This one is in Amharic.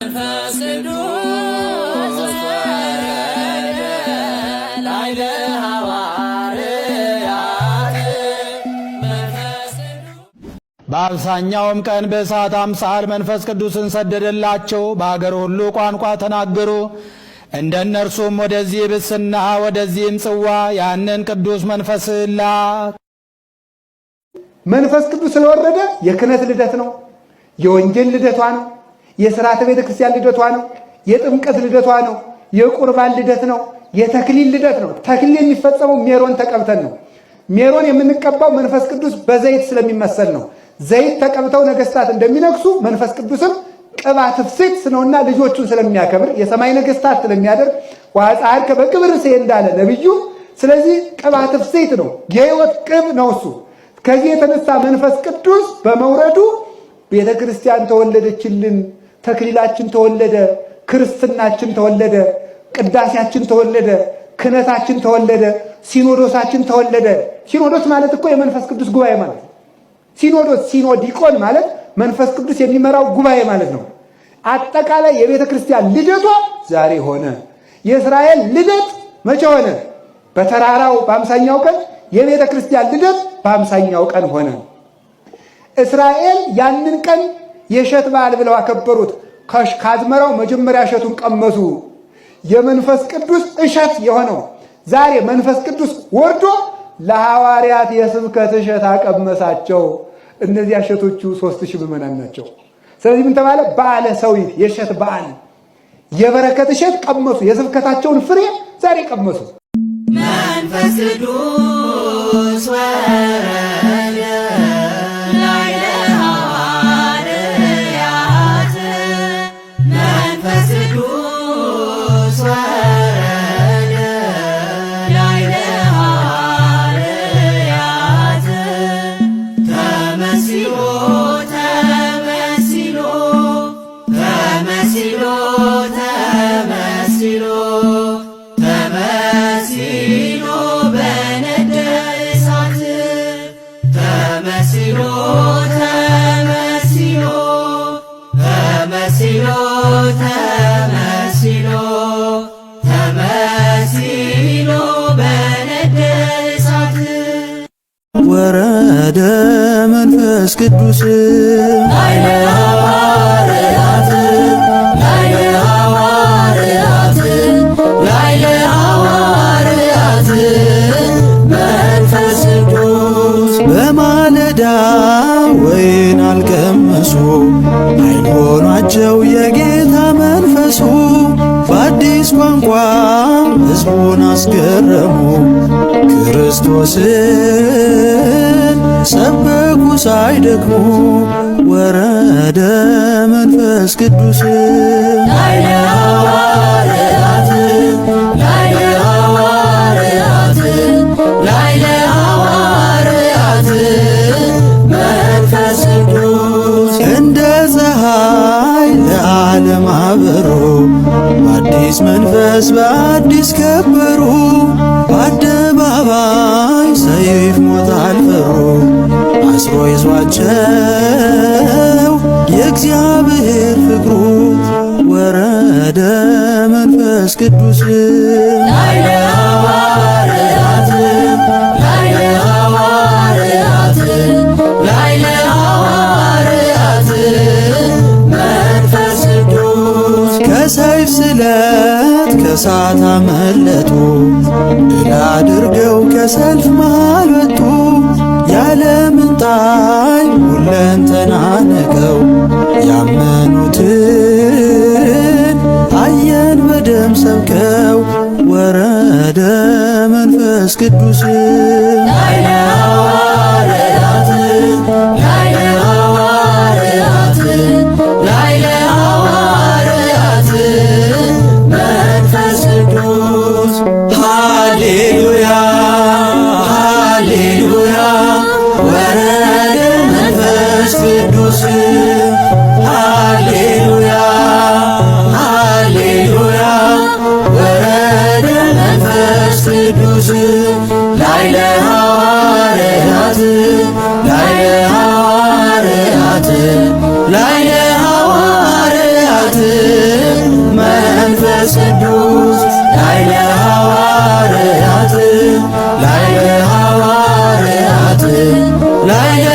መንፈስ ቅዱስ ወረደ ላዕለ ሐዋርያት መንፈስ ቅዱስ። በአብዛኛውም ቀን በእሳት አምሳል መንፈስ ቅዱስን ሰደደላቸው። በአገር ሁሉ ቋንቋ ተናገሩ። እንደ እነርሱም ወደዚህ ብስና ወደዚህም ጽዋ ያንን ቅዱስ መንፈስ ላክ። መንፈስ ቅዱስ ስለወረደ የክህነት ልደት ነው። የወንጌል ልደቷ ነው። የሥርዓተ ቤተ ክርስቲያን ልደቷ ነው። የጥምቀት ልደቷ ነው። የቁርባን ልደት ነው። የተክሊል ልደት ነው። ተክሊል የሚፈጸመው ሜሮን ተቀብተን ነው። ሜሮን የምንቀባው መንፈስ ቅዱስ በዘይት ስለሚመሰል ነው። ዘይት ተቀብተው ነገስታት እንደሚነግሱ መንፈስ ቅዱስም ቅብአ ትፍስሕት ነውና ልጆቹን ስለሚያከብር፣ የሰማይ ነገስታት ስለሚያደርግ፣ ወአጽዓድከ በቅብዕ ርእስየ እንዳለ ነቢዩ። ስለዚህ ቅብአ ትፍስሕት ነው፣ የህይወት ቅብ ነው እሱ። ከዚህ የተነሳ መንፈስ ቅዱስ በመውረዱ ቤተ ክርስቲያን ተወለደችልን፣ ተክሊላችን ተወለደ፣ ክርስትናችን ተወለደ፣ ቅዳሴያችን ተወለደ፣ ክህነታችን ተወለደ፣ ሲኖዶሳችን ተወለደ። ሲኖዶስ ማለት እኮ የመንፈስ ቅዱስ ጉባኤ ማለት ነው። ሲኖዶስ፣ ሲኖዲቆን ማለት መንፈስ ቅዱስ የሚመራው ጉባኤ ማለት ነው። አጠቃላይ የቤተ ክርስቲያን ልደቷ ዛሬ ሆነ። የእስራኤል ልደት መቼ ሆነ? በተራራው በ50ኛው ቀን። የቤተ ክርስቲያን ልደት በ50ኛው ቀን ሆነ። እስራኤል ያንን ቀን የእሸት በዓል ብለው አከበሩት። ካዝመራው መጀመሪያ እሸቱን ቀመሱ። የመንፈስ ቅዱስ እሸት የሆነው ዛሬ መንፈስ ቅዱስ ወርዶ ለሐዋርያት የስብከት እሸት አቀመሳቸው። እነዚያ እሸቶቹ 3000 ምዕመናን ናቸው። ስለዚህ ምን ተባለ? በዓለ ሰዊት፣ የእሸት በዓል፣ የበረከት እሸት ቀመሱ። የስብከታቸውን ፍሬ ዛሬ ቀመሱ። መንፈስ ቅዱስ ወረደ ላዕለ ሐዋርያት መንፈስ ቅዱስ ወረደ ላዕለ ሐዋርያት ተመሲሎ ተመሲሎ ተመሲሎ ተመሲሎ ተመሲሎ በነደ እሳት ተመሲሎ ተመሲሎ ተመሲሎ ተመሲሎ ተመሲሎ በነደ እሳት። ወረደ መንፈስ ቅዱስ ላዕለ ሐዋርያት ላዕለ ሐዋርያት ላዕለ ሐዋርያት መንፈስ ቅዱስ። በማለዳ ወይን አልቀመሱ፣ ኃይል ሆኗቸው የጌታ መንፈሱ፣ በአዲስ ቋንቋ ሕዝቡን አስገረሙ፣ ክርስቶስን ሰበኩ ሳይደክሙ። ወረደ መንፈስ ቅዱስ ላዕለ ሐዋርያት ላዕለ ሐዋርያት ላዕለ ሐዋርያት መንፈስ ቅዱስ። እንደ ፀሐይ ለዓለም አበሩ፣ በአዲስ መንፈስ በአዲስ ከበሩ፣ በአደባባይ ሰይፍ ሞት አልፈሩ፣ አስሮ ይዟቸው የእግዚአብሔር ፍቅሩ። ወረደ መንፈስ ቅዱስ ላዕለ ሐዋርያት ላዕለ ሐዋርያት ላዕለ ሐዋርያት መንፈስ ቅዱስ። ከሰይፍ ስለት ከእሳት አመለጡ፣ ድል አድርገው ከሰልፍ መሃል ወጡ፣ ያለ ምንጣይ ሁለንተና ንቀው ያመኑትን አየን በደም ሰብከው። ወረደ መንፈስ ቅዱስ ላዕለ ሐዋርያት ላዕለ ሐዋርያት ላዕለ ሐዋርያት መንፈስ ቅዱስ። ሃሌሉያ፣ ሃሌሉያ፣ ወረደ መንፈስ ቅዱስ፣ ሃሌሉያ፣ ሃሌሉያ፣ ወረደ መንፈስ ቅዱስ ላዕለ መንፈስ ቅዱስ ላዕለ ሐዋርያት ላዕለ ሐዋርያት ላዕለ